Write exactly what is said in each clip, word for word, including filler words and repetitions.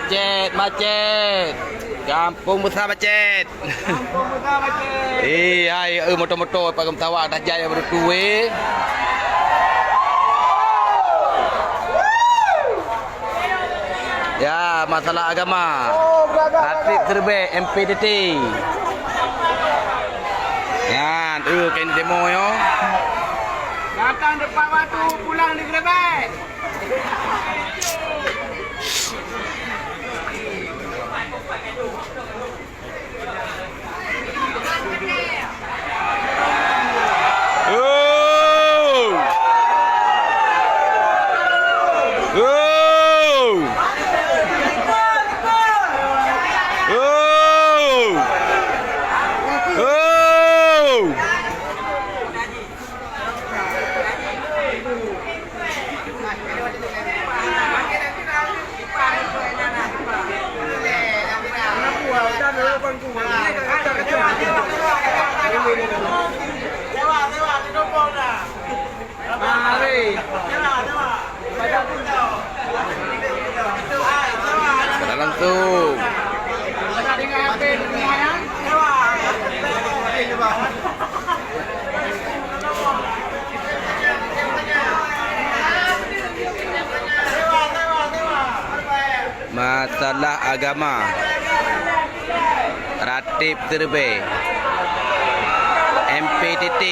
Macet, macet. Kampung Besar macet. Kampung Besar macet. Eh, hai, eh, moto-moto, pakai pesawat dah jai baru tuwe. Ya, masalah agama. Hatib Seureubèe, M P T T. Nyan, eh, keu demo nyoe. Datang tepat waktu, pulang di Seureubèe. Pada langsung. Masalah agama. Hatib Seureubèe. M P T T.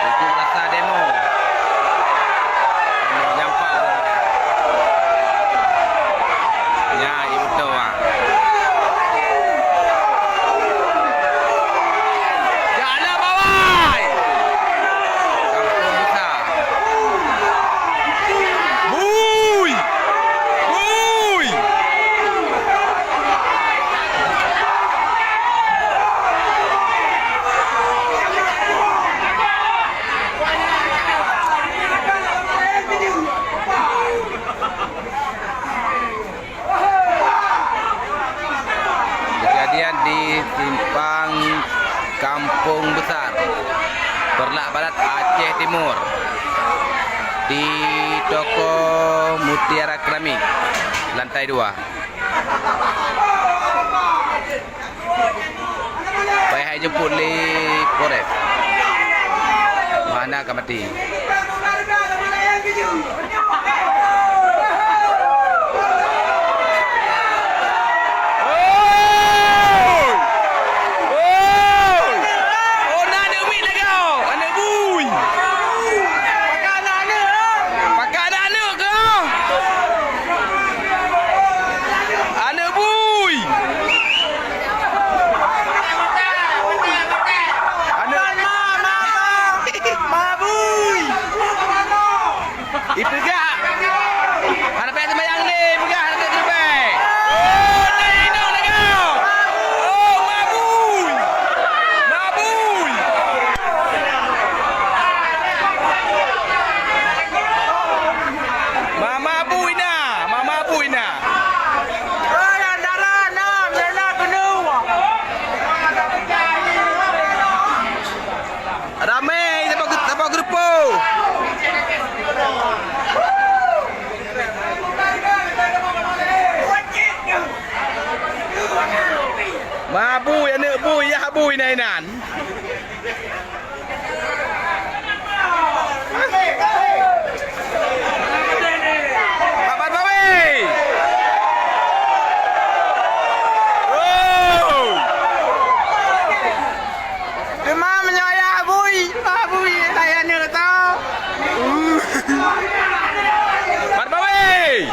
Unjuk rasa demo. Nyampak. Nyan, ié beutôi, ah. Jak na bawai! Kampung Besar. Bui! Bui! Kejadian di Simpang Kampung Besar, Peureulak Barat, Aceh Timur, di toko Mutiara Keramik, lantai dua. Payah jemput lé Polres. Mana ka maté. Oi! Oi! Oh, na aneuk miet lagèe, aneuk bui! Pakak na aneuk keuh? Aneuk bui! Aneuk ma, ma, ma. Ma bui! Ipeugah! Hana payah seumayang lé, ipeugah hana teuteubèe. Oh, na inong lagèe! Oh, ma bui! Ma bui! Ma, ma bui na, ma, ma bui na. Ramé, saboh geu-, saboh geureupo. Ma bui, aneuk bui, yah bui na inan. Papan Bawi! Oh! Teuma meunyoe yah bui, yah bui, saya nyoe tau. Papan Bawi!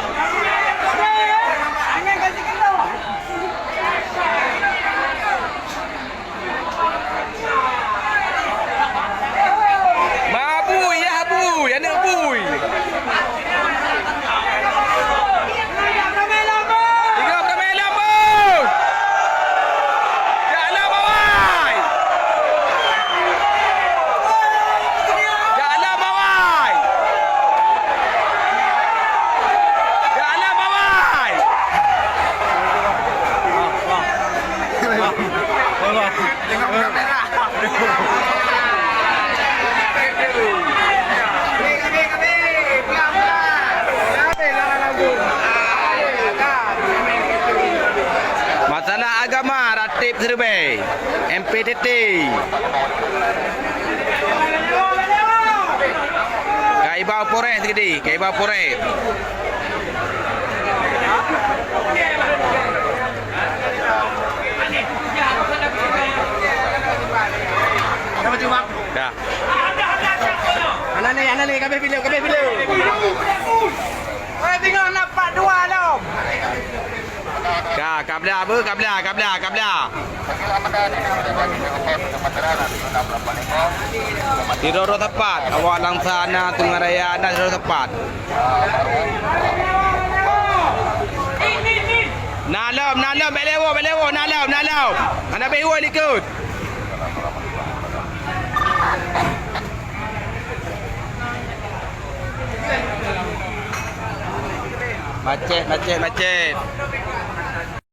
Ribèe, M P T T. Ka iba Polres tadi, ka iba Polres. Dah. Anak ni, anak ni, kabeh bila, kabeh bila. Oi, tengok nampak dua lom. Ka, ka blah, beu, ka blah, ka blah, ka blah. Sidroe-droe sapat, awak Langsa na Sungai Raya na sidroe sapat. Na lom, na lom, bèk lewat, bèk lewat, na lom, na lom. Hana bèk lewat likot. Macet, macet, macet.